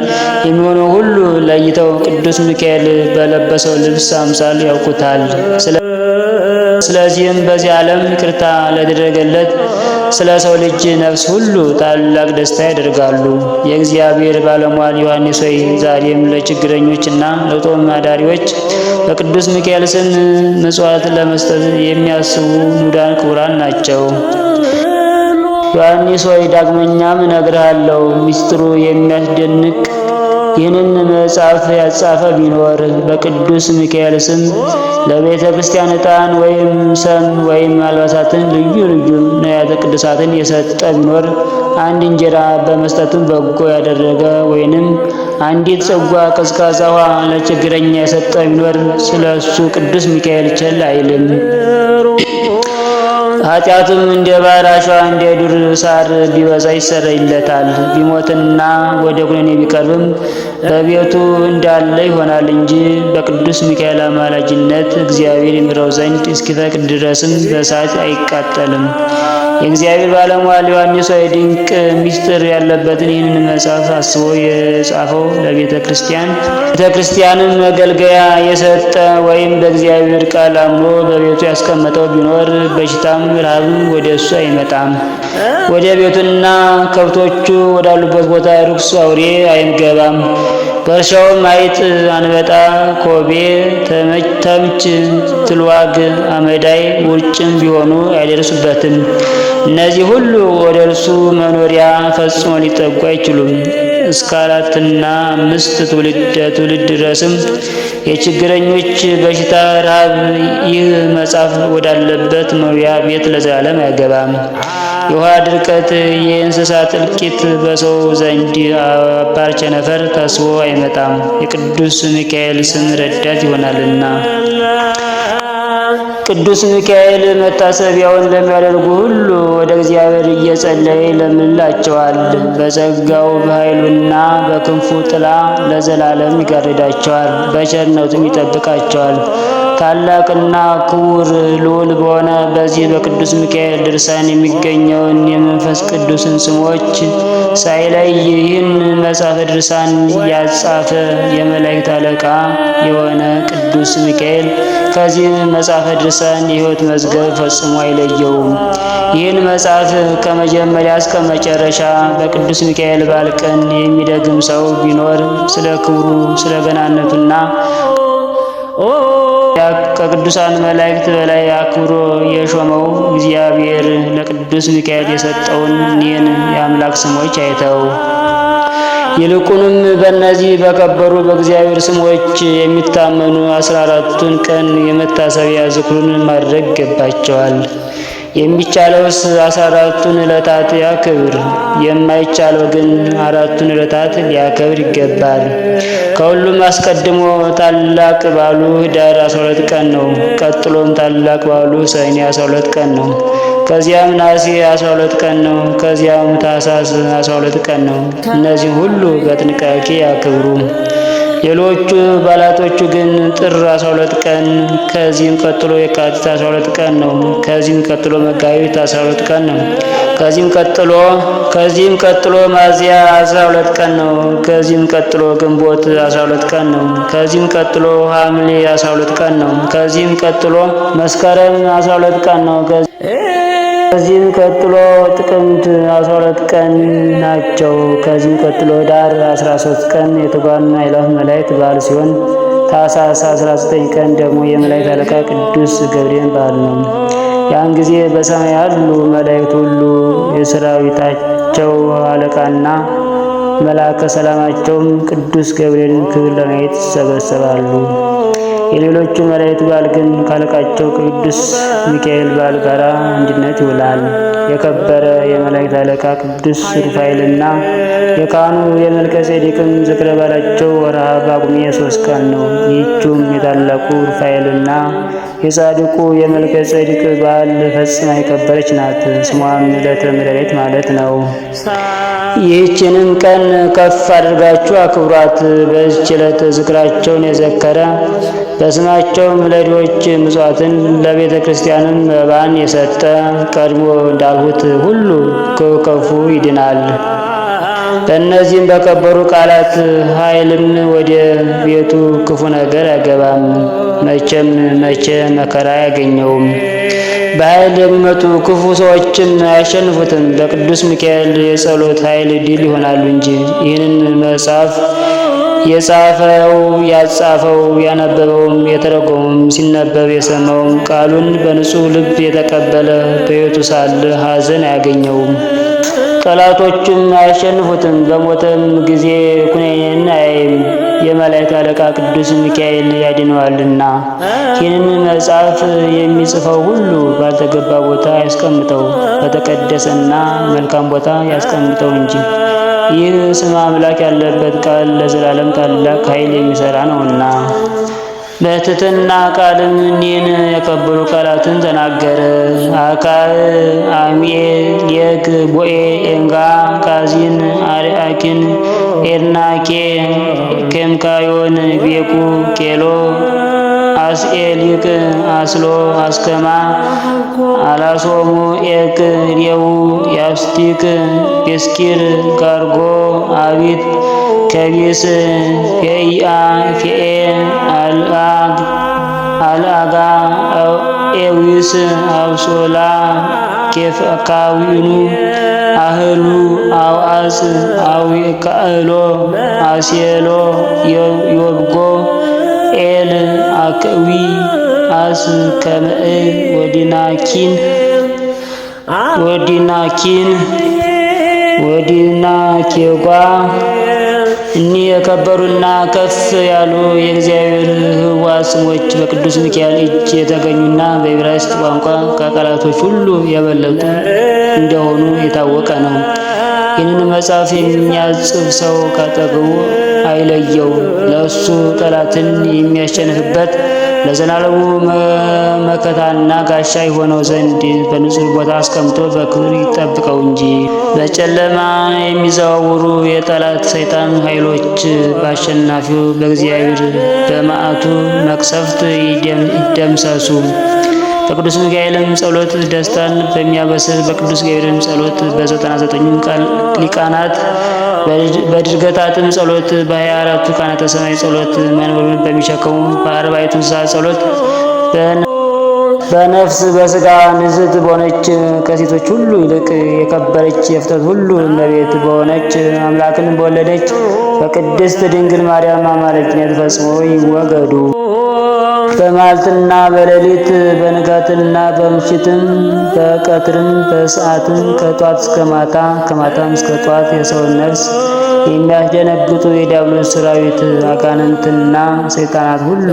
የሚሆነው ሁሉ ለይተው ቅዱስ ሚካኤል በለበሰው ልብስ አምሳል ያውቁታል። ስለዚህም በዚህ ዓለም ይቅርታ ለተደረገለት ስለ ሰው ልጅ ነፍስ ሁሉ ታላቅ ደስታ ያደርጋሉ። የእግዚአብሔር ባለሟል ዮሐንስ ሆይ፣ ዛሬም ለችግረኞችና ለጦም አዳሪዎች በቅዱስ ሚካኤል ስም ምጽዋት ለመስጠት የሚያስቡ ንዑዳን ክቡራን ናቸው። ዮሐንስ ሆይ፣ ዳግመኛም እነግርሃለሁ፣ ምስጢሩ የሚያስደንቅ ይህንን መጽሐፍ ያጻፈ ቢኖር፣ በቅዱስ ሚካኤል ስም ለቤተ ክርስቲያን ዕጣን ወይም ሰም ወይም አልባሳትን ልዩ ልዩ ንዋያተ ቅድሳትን የሰጠ ቢኖር፣ አንድ እንጀራ በመስጠትም በጎ ያደረገ ወይንም አንዲት ጽዋ ቀዝቃዛ ውሃ ለችግረኛ የሰጠ ቢኖር፣ ስለ እሱ ቅዱስ ሚካኤል ቸል አይልም። ኃጢአቱም እንደ ባህር አሸዋ እንደ ዱር ሳር ቢበዛ ይሰረይለታል። ቢሞትና ወደ ኩነኔ ቢቀርብም በቤቱ እንዳለ ይሆናል እንጂ በቅዱስ ሚካኤል አማላጅነት እግዚአብሔር ይምረው ዘንድ እስኪፈቅድ ድረስም በእሳት አይቃጠልም። የእግዚአብሔር ባለሟል ዮሐንስ ሆይ፣ ድንቅ ምስጢር ያለበትን ይህንን መጽሐፍ አስቦ የጻፈው ለቤተ ክርስቲያን ቤተ ክርስቲያንን መገልገያ የሰጠ ወይም በእግዚአብሔር ቃል አምኖ በቤቱ ያስቀመጠው ቢኖር፣ በሽታም ረሃብም ወደ እሱ አይመጣም። ወደ ቤቱና ከብቶቹ ወዳሉበት ቦታ ርኩስ አውሬ አይገባም። በእርሻውም አይጥ፣ አንበጣ፣ ኮቤ፣ ተምች፣ ትልዋግ፣ አመዳይ፣ ውርጭም ቢሆኑ አይደርሱበትም። እነዚህ ሁሉ ወደ እርሱ መኖሪያ ፈጽሞ ሊጠጉ አይችሉም። እስከ 4ና 5 ትውልድ ትውልድ ድረስም የችግረኞች በሽታ፣ ረሃብ ይህ መጽሐፍ ወዳለበት መኖሪያ ቤት ለዘላለም አይገባም። የውሃ ድርቀት፣ የእንስሳት እልቂት፣ በሰው ዘንድ አባር ቸነፈር ታስቦ አይመጣም። የቅዱስ ሚካኤል ስም ረዳት ይሆናልና። ቅዱስ ሚካኤል መታሰቢያውን ለሚያደርጉ ሁሉ ወደ እግዚአብሔር እየጸለየ ይለምንላቸዋል። በጸጋው በኃይሉና በክንፉ ጥላ ለዘላለም ይጋርዳቸዋል፣ በቸርነቱም ይጠብቃቸዋል። ታላቅና ክቡር ልዑል በሆነ በዚህ በቅዱስ ሚካኤል ድርሳን የሚገኘውን የመንፈስ ቅዱስን ስሞች ሳይለይ ይህን መጽሐፈ ድርሳን ያጻፈ የመላእክት አለቃ የሆነ ቅዱስ ሚካኤል ከዚህ መጽሐፈ ድርሳን የሕይወት መዝገብ ፈጽሞ አይለየውም። ይህን መጽሐፍ ከመጀመሪያ እስከ መጨረሻ በቅዱስ ሚካኤል በዓል ቀን የሚደግም ሰው ቢኖር፣ ስለ ክብሩ፣ ስለ ገናነቱና ከቅዱሳን መላእክት በላይ አክብሮ የሾመው እግዚአብሔር ለቅዱስ ሚካኤል የሰጠውን እኒህን የአምላክ ስሞች አይተው። ይልቁንም በእነዚህ በከበሩ በእግዚአብሔር ስሞች የሚታመኑ 14ቱን ቀን የመታሰቢያ ዝክሩን ማድረግ ይገባቸዋል። የሚቻለውስ 14ቱን ዕለታት ያክብር፣ የማይቻለው ግን 4ቱን ዕለታት ሊያከብር ይገባል። ከሁሉም አስቀድሞ ታላቅ በዓሉ ኅዳር 12 ቀን ነው። ቀጥሎም ታላቅ በዓሉ ሰኔ 12 ቀን ነው። ከዚያም ነሐሴ 12 ቀን ነው። ከዚያም ታኅሳስ 12 ቀን ነው። እነዚህ ሁሉ በጥንቃቄ ያክብሩ። ሌሎቹ በዓላቶቹ ግን ጥር 12 ቀን፣ ከዚህም ቀጥሎ የካቲት 12 ቀን ነው። ከዚህም ቀጥሎ መጋቢት 12 ቀን ነው። ከዚህም ቀጥሎ ሚያዝያ 12 ቀን ነው። ከዚህም ቀጥሎ ግንቦት 12 ቀን ነው። ከዚህም ቀጥሎ ሐምሌ 12 ቀን ነው። ከዚህም ቀጥሎ መስከረም 12 ቀን ነው። ከዚህም ቀጥሎ ጥቅምት 12 ቀን ናቸው። ከዚህም ቀጥሎ ኅዳር 13 ቀን የትጉሃን አእላፍ መላእክት በዓል ሲሆን ታኅሳስ 19 ቀን ደግሞ የመላእክት አለቃ ቅዱስ ገብርኤል በዓል ነው። ያን ጊዜ በሰማይ ያሉ መላእክት ሁሉ የሰራዊታቸው አለቃና መልአከ ሰላማቸውም ቅዱስ ገብርኤልን ክብር ለማየት ይሰበሰባሉ። የሌሎቹ መላእክት በዓል ግን ካለቃቸው ቅዱስ ሚካኤል በዓል ጋር አንድነት ይውላል። የከበረ የመላእክት አለቃ ቅዱስ ሩፋኤልና የካህኑ የመልከ ጼዴቅም ዝክረ በዓላቸው ወርሃ ጳጉሜ 3 ቀን ነው። ይህችውም የታላቁ ሩፋኤልና የጻድቁ የመልከ ጼዴቅ በዓል ፈጽማ የከበረች ናት። ስሟም ዕለተ ምሕረት ማለት ነው። ይህችንም ቀን ከፍ አድርጋችሁ አክብሯት። በዚህች ዕለት ዝክራቸውን የዘከረ በስማቸውም ለድሆች ምጽዋትን ለቤተ ክርስቲያንም መባን የሰጠ ቀድሞ እንዳልሁት ሁሉ ከክፉ ይድናል። በእነዚህም በከበሩ ቃላት ኃይልም ወደ ቤቱ ክፉ ነገር አይገባም፣ መቼም መቼ መከራ አያገኘውም። በኃይል የሚመጡ ክፉ ሰዎችም አያሸንፉትም። በቅዱስ ሚካኤል የጸሎት ኃይል ድል ይሆናሉ እንጂ። ይህንን መጽሐፍ የጻፈው ያጻፈው ያነበበውም የተረጎመውም ሲነበብ የሰማውም ቃሉን በንጹሕ ልብ የተቀበለ በሕይወቱ ሳለ ሐዘን አያገኘውም። ጠላቶቹም አያሸንፉትም። በሞተም ጊዜ ኩነኔን አያይም፣ የመላእክት አለቃ ቅዱስ ሚካኤል ያድነዋልና። ይህንን መጽሐፍ የሚጽፈው ሁሉ ባልተገባ ቦታ ያስቀምጠው፣ በተቀደሰና መልካም ቦታ ያስቀምጠው እንጂ። ይህ ስመ አምላክ ያለበት ቃል ለዘላለም ታላቅ ኃይል የሚሠራ ነውና። በትሕትና ቃልም እኒህን የከበሩ ቃላትን ተናገረ። አካል፣ አምኤ፣ ሌክ፣ ቦኤ፣ ኤንጋ፣ ካዚን፣ አርአኪን፣ ኤርናኬ፣ ኬምካዮን፣ ቤኩ፣ ኬሎ፣ አስኤሊቅ፣ አስሎ፣ አስከማ፣ አላሶሙ፣ ኤክ፣ ሬው፣ ያስቲክ፣ ፔስኪር፣ ጋርጎ፣ አቢት፣ ከቢስ፣ ፌኢአ፣ ፌኤ፣ አልአጋ፣ ኤዊስ፣ አብሶላ፣ ኬፍካዊኑ፣ አህሉ፣ አውአጽ፣ አዊካእሎ፣ አሴሎ፣ ዮብጎ፣ ኤል፣ አክዊ፣ አስ ከመእ፣ ወዲናኪን ወዲናኪን ወዲናኬጓ። እኒህ የከበሩና ከፍ ያሉ የእግዚአብሔር ሕዋ ስሞች በቅዱስ ሚካኤል እጅ የተገኙና በዕብራይስጥ ቋንቋ ከቃላቶች ሁሉ የበለጡ እንደሆኑ የታወቀ ነው። ይህንን መጽሐፍ የሚያጽፍ ሰው ካጠገቡ አይለየው፣ ለእሱ ጠላትን የሚያሸንፍበት ለዘላለሙ መከታና ጋሻ የሆነው ዘንድ በንጹሕ ቦታ አስቀምጦ በክብር ይጠብቀው እንጂ። በጨለማ የሚዘዋውሩ የጠላት ሰይጣን ኃይሎች በአሸናፊው በእግዚአብሔር በመዓቱ መቅሰፍት ይደምሰሱ። በቅዱስ ሚካኤልም ጸሎት ደስታን በሚያበስር በቅዱስ ገብርኤልም ጸሎት በ99ኙም ሊቃናት በድርገታትም ጸሎት በ24ቱ ካህናተ ሰማይ ጸሎት መንበሩን በሚሸከሙ በአርባዕቱ እንስሳ ጸሎት በነፍስ በስጋ ንጽሕት በሆነች ከሴቶች ሁሉ ይልቅ የከበረች የፍጥረት ሁሉ እመቤት በሆነች አምላክን በወለደች በቅድስት ድንግል ማርያም አማላጅነት ፈጽሞ ይወገዱ። በመዓልትና በሌሊት በንጋትና በምሽትም በቀትርም በሰዓትም ከጧት እስከ ማታ ከማታም እስከ ጧት የሰውን ነፍስ የሚያስደነግጡ የዲያብሎስ ሰራዊት አጋንንትና ሰይጣናት ሁሉ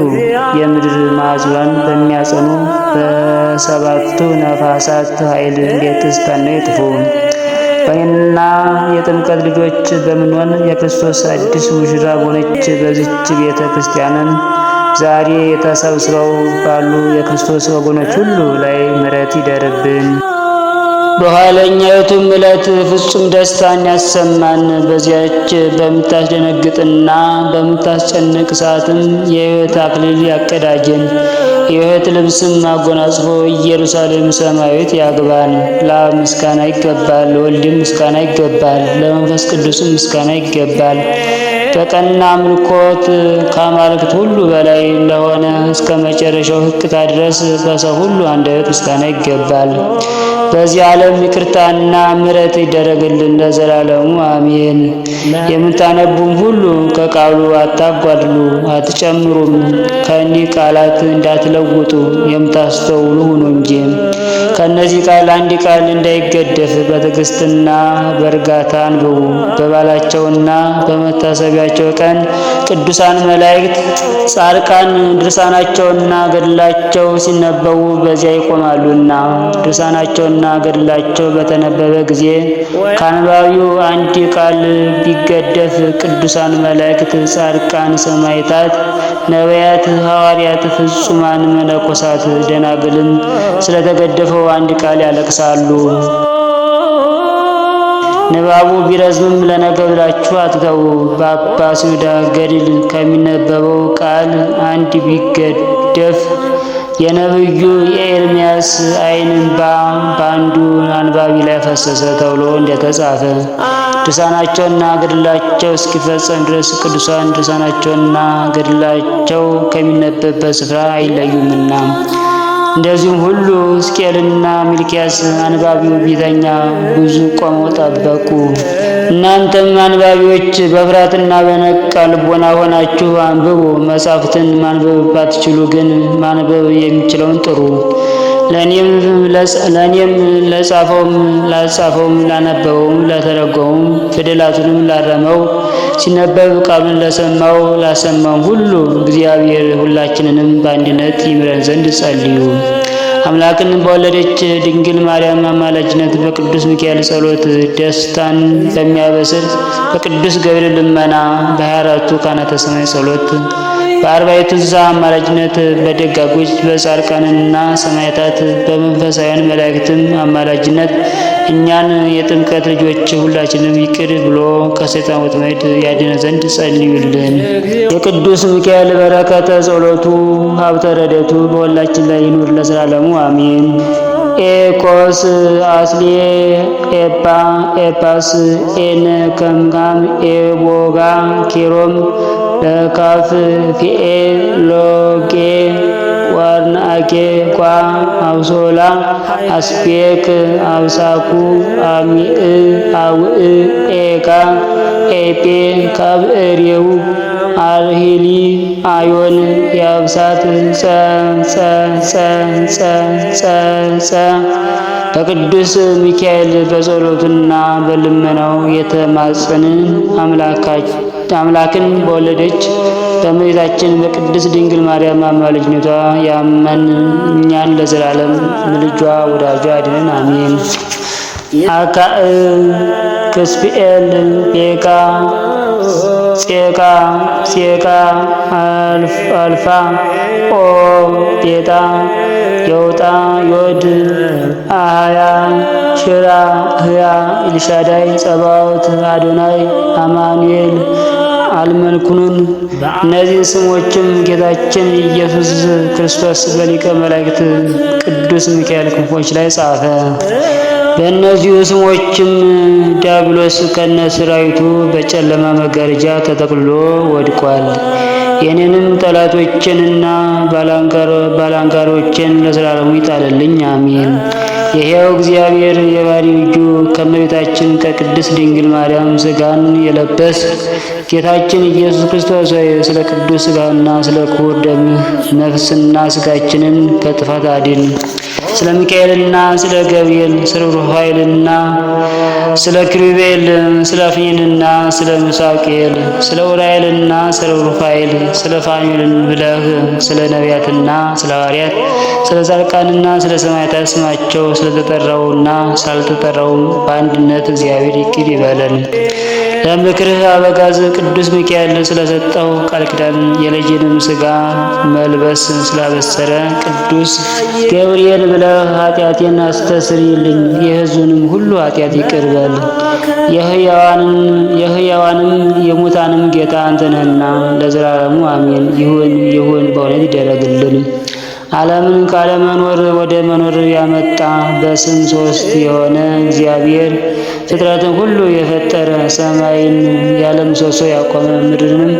የምድር ማዕዘኗን በሚያጸኑ በሰባቱ ነፋሳት ኃይል እንደ ጢስ ተነው ይጥፉ። በእኔና የጥምቀት ልጆች በምንሆን የክርስቶስ አዲስ ሙሽራ በሆነች በዚች ቤተ ክርስቲያንን ዛሬ ተሰብስበው ባሉ የክርስቶስ ወገኖች ሁሉ ላይ ምሕረት ይደርብን። በኋለኛይቱም ዕለት ፍጹም ደስታን ያሰማን። በዚያች በምታስደነግጥና በምታስጨንቅ ሰዓትም የሕይወት አክሊል ያቀዳጀን፣ የሕይወት ልብስም አጎናጽፎ ኢየሩሳሌም ሰማያዊት ያግባን። ለአብ ምስጋና ይገባል፣ ለወልድም ምስጋና ይገባል፣ ለመንፈስ ቅዱስም ምስጋና ይገባል። በቀና አምልኮት ከአማልክት ሁሉ በላይ ለሆነ እስከ መጨረሻው ሕቅታ ድረስ በሰው ሁሉ አንደበት ምስጋና ይገባል። በዚህ ዓለም ይቅርታና ምሕረት ይደረግልን ለዘላለሙ አሜን። የምታነቡም ሁሉ ከቃሉ አታጓድሉ አትጨምሩም፣ ከእኒህ ቃላት እንዳትለውጡ የምታስተውሉ ሁኑ እንጂ። ከእነዚህ ቃል አንድ ቃል እንዳይገደፍ በትዕግስትና በእርጋታ አንብቡ። በበዓላቸውና በመታሰቢያቸው ቀን ቅዱሳን መላእክት፣ ጻድቃን ድርሳናቸውና ገድላቸው ሲነበቡ በዚያ ይቆማሉና ድርሳናቸውና ገድላቸው በተነበበ ጊዜ ከአንባቢው አንድ ቃል ቢገደፍ ቅዱሳን መላእክት፣ ጻድቃን፣ ሰማዕታት፣ ነቢያት፣ ሐዋርያት፣ ፍጹማን መነኮሳት፣ ደናግልም ስለተገደፈው አንድ ቃል ያለቅሳሉ። ንባቡ ቢረዝምም ለነገ ብላችሁ አትተዉ። በአባ ሲኖዳ ገድል ከሚነበበው ቃል አንድ ቢገደፍ የነቢዩ የኤርምያስ ዓይን እንባ በአንዱ አንባቢ ላይ ፈሰሰ ተብሎ እንደተጻፈ ድርሳናቸውና ገድላቸው እስኪፈጸም ድረስ ቅዱሳን ድርሳናቸውና ገድላቸው ከሚነበብበት ስፍራ አይለዩምና። እንደዚሁም ሁሉ ሕዝቅኤልና ሚልኪያስ አንባቢው ቢተኛ ብዙ ቆመው ጠበቁ። እናንተም አንባቢዎች በፍርሃትና በነቃ ልቦና ሆናችሁ አንብቡ። መጻሕፍትን ማንበብ ባትችሉ ግን ማንበብ የሚችለውን ጥሩ። ለእኔም ለጻፈውም ላጻፈውም ላነበበውም ለተረጎመውም ፊደላቱንም ላረመው ሲነበብ ቃሉን ለሰማው ላሰማውም ሁሉ እግዚአብሔር ሁላችንንም በአንድነት ይምረን ዘንድ ጸልዩ። አምላክን በወለደች ድንግል ማርያም አማላጅነት በቅዱስ ሚካኤል ጸሎት ደስታን በሚያበስር በቅዱስ ገብርኤል ልመና በ24ቱ ካህናተ ሰማይ ጸሎት በአርባዕቱ እንስሳ አማላጅነት በደጋጎች በጻድቃንና ሰማዕታት በመንፈሳውያን መላእክትም አማላጅነት እኛን የጥምቀት ልጆች ሁላችንም ይቅር ብሎ ከሰይጣን ወጥመድ ያድነን ዘንድ ጸልዩልን። የቅዱስ ሚካኤል በረከተ ጸሎቱ ሀብተ ረድኤቱ በሁላችን ላይ ይኑር ለዘላለሙ አሜን። ኤኮስ አስሌ ኤባ ኤፓስ ኤን ከምካም ኤቦጋ ኬሮም ለካፍ ፊኤ ሎጌ ዋርናአኬ ኳ አብሶላ አስፔክ አብሳኩ አሚእ አውእ ኤካ ኤጴ ካብእሬው አርሂሊ አዮን ያብሳት ጸ ጸ ጸ ጸ ጸ ጸ በቅዱስ ሚካኤል በጸሎቱና በልመናው የተማጸንን አምላክን በወለደች በእመቤታችን በቅድስት ድንግል ማርያም አማላጅነቷ ያመን እኛን ለዘላለም ምልጇ ወዳጇ አድነን፣ አሜን። አካእ ክስፒኤል ጴቃ ጼቃ ሴቃ አልፋ ኦ ጤጣ የውጣ ዮድ አሃያ ሽራ ህያ ኤልሻዳይ ጸባዖት አዶናይ አማኑኤል አልመልኩኑን። እነዚህን ስሞችም ጌታችን ኢየሱስ ክርስቶስ በሊቀ መላእክት ቅዱስ ሚካኤል ክንፎች ላይ ጻፈ። በእነዚሁ ስሞችም ዲያብሎስ ከነ ሰራዊቱ በጨለማ መጋረጃ ተጠቅልሎ ወድቋል። የኔንም ጠላቶቼንና ባላንጋሮቼን ለዘላለሙ ይጣልልኝ፣ አሜን። የሕያው እግዚአብሔር የባሕርይ ልጁ ከእመቤታችን ከቅድስት ድንግል ማርያም ሥጋን የለበስ ጌታችን ኢየሱስ ክርስቶስ ሆይ ስለ ቅዱስ ሥጋና ስለ ክቡር ደምህ ነፍስና ሥጋችንን ከጥፋት አድን። ስለ ሚካኤልና ስለ ገብርኤል፣ ስለ ሩፋኤልና ስለ ኪሩቤል፣ ስለ አፍኒንና ስለ ምሳቅኤል፣ ስለ ኡራኤልና ስለ ሩፋኤል፣ ስለ ፋኑኤል ብለህ ስለ ነቢያትና ስለ ሐዋርያት፣ ስለ ጻድቃንና ስለ ሰማዕታት ስማቸው ስለተጠራውና ስላልተጠራውም በአንድነት እግዚአብሔር ይቅር ይበለን። ለምክርህ አበጋዝ ቅዱስ ሚካኤል ስለሰጠው ቃል ኪዳን የልጅንም ሥጋ መልበስ ስላበሰረ ቅዱስ ገብርኤል ብለህ ኃጢአቴን አስተስርይልኝ፣ የሕዝቡንም ሁሉ ኃጢአት ይቅር በል። የሕያዋንም የሙታንም ጌታ አንተ ነህና ለዘላለሙ አሜን። ይሁን ይሁን፣ በእውነት ይደረግልን። ዓለምን ካለመኖር ወደ መኖር ያመጣ በስም ሶስት የሆነ እግዚአብሔር ፍጥረትን ሁሉ የፈጠረ፣ ሰማይን ያለ ምሰሶ ያቆመ፣ ምድርንም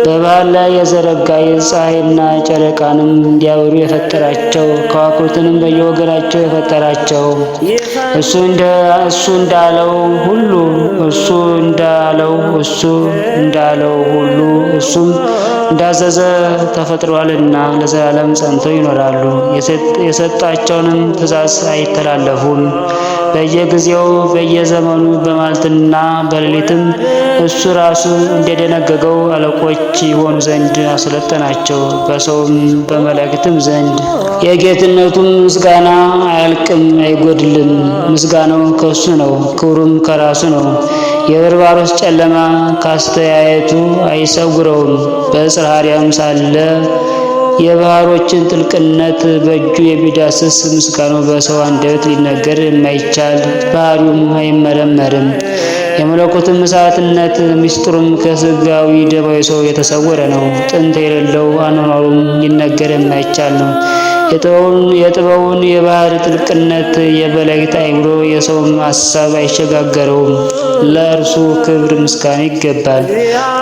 በባህር ላይ የዘረጋ፣ የፀሐይና ጨረቃንም እንዲያበሩ የፈጠራቸው፣ ከዋክብትንም በየወገናቸው የፈጠራቸው፣ እሱ እንዳለው ሁሉ እሱ እንዳለው እሱ እንዳለው ሁሉ እሱም እንዳዘዘ ተፈጥሯልና ለዘላለም ጸንተው ይኖራሉ። የሰጣቸውንም ትእዛዝ አይተላለፉም። በየጊዜው በየዘመኑ በመዓልትና በሌሊትም እሱ ራሱ እንደደነገገው አለቆች ይሆኑ ዘንድ አሰለጠናቸው፣ በሰውም በመላእክትም ዘንድ። የጌትነቱም ምስጋና አያልቅም አይጎድልም። ምስጋናው ከሱ ነው፣ ክብሩም ከራሱ ነው። የበርባሮስ ጨለማ ካስተያየቱ አይሰውረውም። በጽርሐ አርያም ሳለ የባህሮችን ጥልቅነት በእጁ የሚዳስስ፣ ምስጋናው በሰው አንደበት ሊነገር የማይቻል፣ ባህሪውም አይመረመርም። የመለኮትም እሳትነት ምስጢሩም ከስጋዊ ደማዊ ሰው የተሰወረ ነው። ጥንት የሌለው አኗኗሩም ሊነገር የማይቻል ነው። የጥበቡን የባህር ጥልቅነት የመላእክት አእምሮ የሰውም ሐሳብ አይሸጋገረውም። ለእርሱ ክብር ምስጋና ይገባል።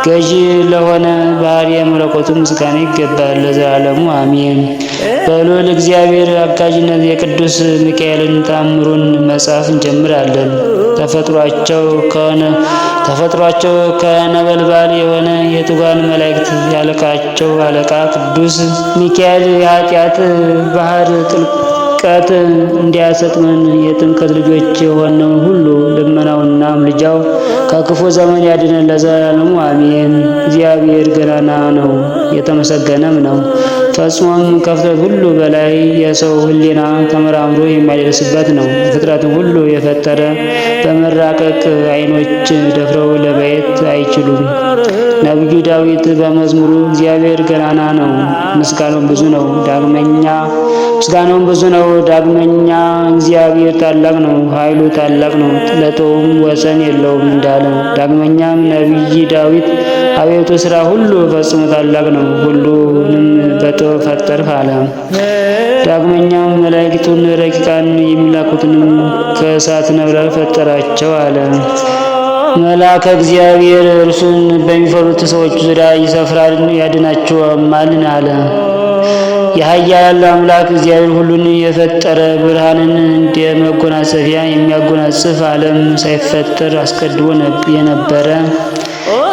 ገዢ ለሆነ ባህሪ የመለኮቱ ምስጋና ይገባል ለዘላለሙ አሜን። በልዑል እግዚአብሔር አጋዥነት የቅዱስ ሚካኤልን ታምሩን መጽሐፍ እንጀምራለን። ተፈጥሯቸው ከነበልባል የሆነ የትጉሃን መላእክት ያለቃቸው አለቃ ቅዱስ ሚካኤል የኃጢአት ባህር ጥልቀት እንዲያሰጥመን የጥምቀት ልጆች የሆነውን ሁሉ ልመናውና ምልጃው ከክፉ ዘመን ያድነን ለዘላለሙ አሜን። እግዚአብሔር ገናና ነው፣ የተመሰገነም ነው። ፈጽሞም ከፍጥረት ሁሉ በላይ የሰው ሕሊና ተመራምሮ የማይደርስበት ነው። ፍጥረትን ሁሉ የፈጠረ በመራቀቅ ዓይኖች ደፍረው ለማየት አይችሉም። ነቢዩ ዳዊት በመዝሙሩ እግዚአብሔር ገናና ነው፣ ምስጋናውም ብዙ ነው። ዳግመኛ ምስጋናውም ብዙ ነው። ዳግመኛ እግዚአብሔር ታላቅ ነው፣ ኃይሉ ታላቅ ነው፣ ለጥበቡም ወሰን የለውም እንዳለ። ዳግመኛም ነቢይ ዳዊት አቤቱ ሥራ ሁሉ ፈጽሞ ታላቅ ነው፣ ሁሉንም በጥበብ ፈጠርህ አለ። ዳግመኛም መላእክቱን ረቂቃን የሚላኩትንም ከእሳት ነበልባል ፈጠራቸው አለ። መልአከ እግዚአብሔር እርሱን በሚፈሩት ሰዎች ዙሪያ ይሰፍራል ያድናቸውማል አለ። የኃያላን አምላክ እግዚአብሔር ሁሉን የፈጠረ፣ ብርሃንን እንደ መጎናጸፊያ የሚያጎናጽፍ፣ ዓለም ሳይፈጠር አስቀድሞ የነበረ፣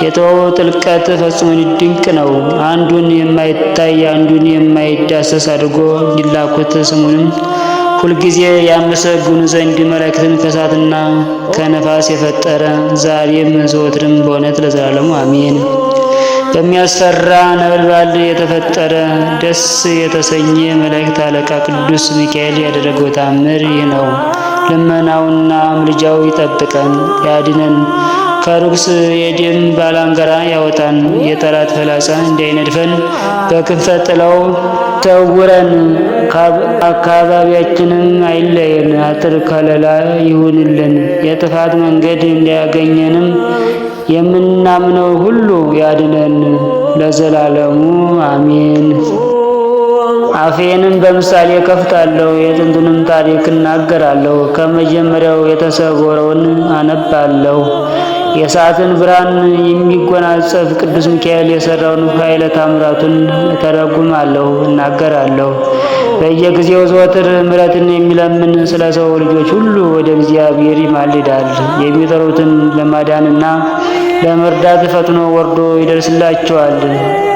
የጥበቡ ጥልቀት ፈጽሞ ድንቅ ነው። አንዱን የማይታይ አንዱን የማይዳሰስ አድርጎ እንዲላኩት ስሙንም ሁልጊዜ ያመሰግኑ ዘንድ መላእክትን ከእሳትና ከነፋስ የፈጠረ፣ ዛሬም ዘወትርም በእውነት ለዘላለሙ አሜን። በሚያስፈራ ነበልባል የተፈጠረ ደስ የተሰኘ መላእክት አለቃ ቅዱስ ሚካኤል ያደረገው ታምር ይህ ነው። ልመናውና ምልጃው ይጠብቀን ያድነን፣ ከርኩስ የደም ባላንጋራ ያወጣን፣ የጠላት ፍላጻ እንዳይነድፈን በክንፈ ጥላው ሰውረን፣ አካባቢያችንም አይለየን፣ አጥር ከለላ ይሁንልን። የጥፋት መንገድ እንዳያገኘንም የምናምነው ሁሉ ያድነን ለዘላለሙ አሜን። አፌንም በምሳሌ ከፍታለሁ፣ የጥንቱንም ታሪክ እናገራለሁ። ከመጀመሪያው የተሰወረውን አነባለሁ። የሰዓትን ብርሃን የሚጎናጸፍ ቅዱስ ሚካኤል የሰራውን ኃይለ ታምራቱን እተረጉማለሁ፣ እናገራለሁ። በየጊዜው ዘወትር ምሕረትን የሚለምን ስለ ሰው ልጆች ሁሉ ወደ እግዚአብሔር ይማልዳል። የሚጠሩትን ለማዳንና ለመርዳት ፈጥኖ ወርዶ ይደርስላቸዋል።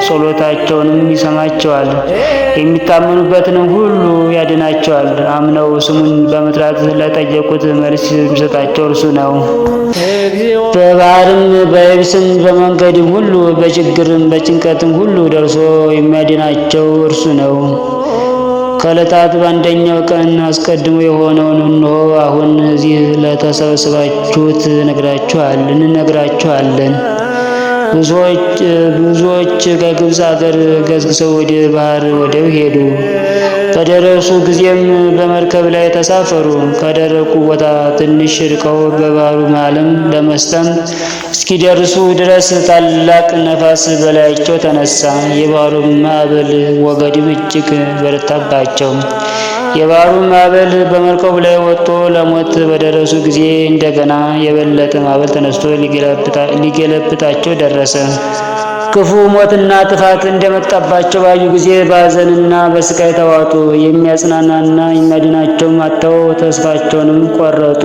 ጸሎታቸውንም ይሰማቸዋል። የሚታመኑበትንም ሁሉ ያድናቸዋል። አምነው ስሙን በመጥራት ለጠየቁት መልስ የሚሰጣቸው እርሱ ነው። በባህርም በየብስም በመንገድም ሁሉ በችግርም በጭንቀትም ሁሉ ደርሶ የሚያድናቸው እርሱ ነው። ከዕለታት በአንደኛው ቀን አስቀድሞ የሆነውን እነሆ አሁን እዚህ ለተሰበሰባችሁት እንነግራችኋለን። ብዙዎች ከግብፅ አገር ገስግሰው ወደ ባህር ወደብ ሄዱ። በደረሱ ጊዜም በመርከብ ላይ ተሳፈሩ። ከደረቁ ቦታ ትንሽ ርቀው በባህሩ መሃልም ለመስጠም እስኪደርሱ ድረስ ታላቅ ነፋስ በላያቸው ተነሳ። የባህሩ ማዕበል ወገድም እጅግ በረታባቸው። የባህሩ ማዕበል በመርከቡ ላይ ወጥቶ ለሞት በደረሱ ጊዜ እንደገና የበለጠ ማዕበል ተነስቶ ሊገለብጣቸው ደረሰ። ክፉ ሞትና ጥፋት እንደመጣባቸው ባዩ ጊዜ በሐዘንና በስቃይ ተዋጡ። የሚያጽናናና የሚያድናቸውም አጥተው ተስፋቸውንም ቆረጡ።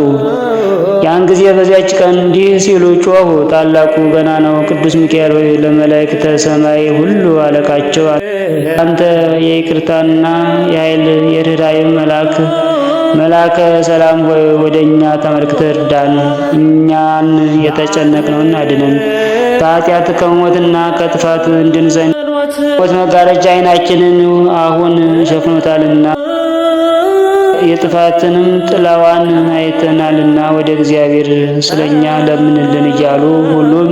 ያን ጊዜ በዚያች ቀን እንዲህ ሲሉ ጮኹ። ታላቁ ገናናው ቅዱስ ሚካኤል ሆይ፣ ለመላእክተ ሰማይ ሁሉ አለቃቸው አንተ የይቅርታና የኃይል የርኅራኄም መልአክ መልአከ ሰላም ሆይ፣ ወደ እኛ ተመልክተህ እርዳን፣ እኛን የተጨነቅነውን አድነን። በኃጢአት ከሞትና ከጥፋት እንድን ዘንድ ሞት መጋረጃ ዓይናችንን አሁን ሸፍኖታልና የጥፋትንም ጥላዋን አይተናልና ወደ እግዚአብሔር ስለኛ ለምንልን እያሉ ሁሉም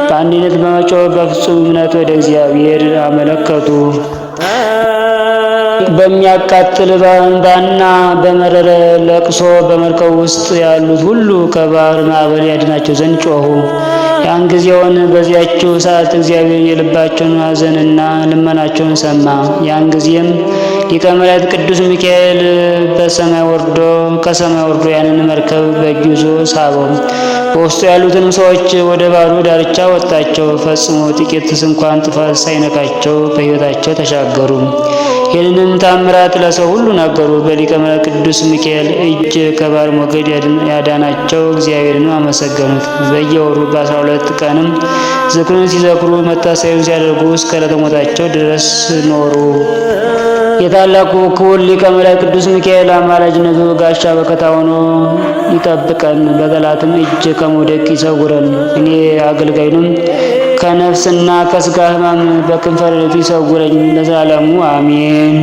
በአንድነት በመጮህ በፍጹም እምነት ወደ እግዚአብሔር አመለከቱ። በሚያቃጥል እንባና በመረረ ለቅሶ በመርከብ ውስጥ ያሉት ሁሉ ከባህር ማዕበል ያድናቸው ዘንድ ጮኹ። ያን ጊዜውን በዚያችው ሰዓት እግዚአብሔር የልባቸውን ሐዘንና ልመናቸውን ሰማ። ያን ጊዜም ሊቀ መላእክት ቅዱስ ሚካኤል በሰማይ ወርዶ ከሰማይ ወርዶ ያንን መርከብ በእጁ ይዞ ሳበው። በውስጡ ያሉትንም ሰዎች ወደ ባህሩ ዳርቻ ወጣቸው። ፈጽሞ ጥቂት ስንኳን ጥፋት ሳይነካቸው በሕይወታቸው ተሻገሩ። ይህንንም ታምራት ለሰው ሁሉ ነገሩ። በሊቀ መላእክት ቅዱስ ሚካኤል እጅ ከባህር ሞገድ ያዳናቸው እግዚአብሔርን አመሰገኑት። በየወሩ በ12 ቀንም ዝክሩን ሲዘክሩ መታሰቢያውን ሲያደርጉ እስከ ዕለተ ሞታቸው ድረስ ኖሩ። የታላቁ ክቡር ሊቀ መላእክት ቅዱስ ሚካኤል አማላጅነቱ ጋሻ በከታ ሆኖ ይጠብቀን፣ በጠላትም እጅ ከመውደቅ ይሰውረን። እኔ አገልጋዩንም ከነፍስና ከስጋ ሕማም በክንፈ ረድኤቱ ይሰውረኝ ለዘላለሙ አሜን።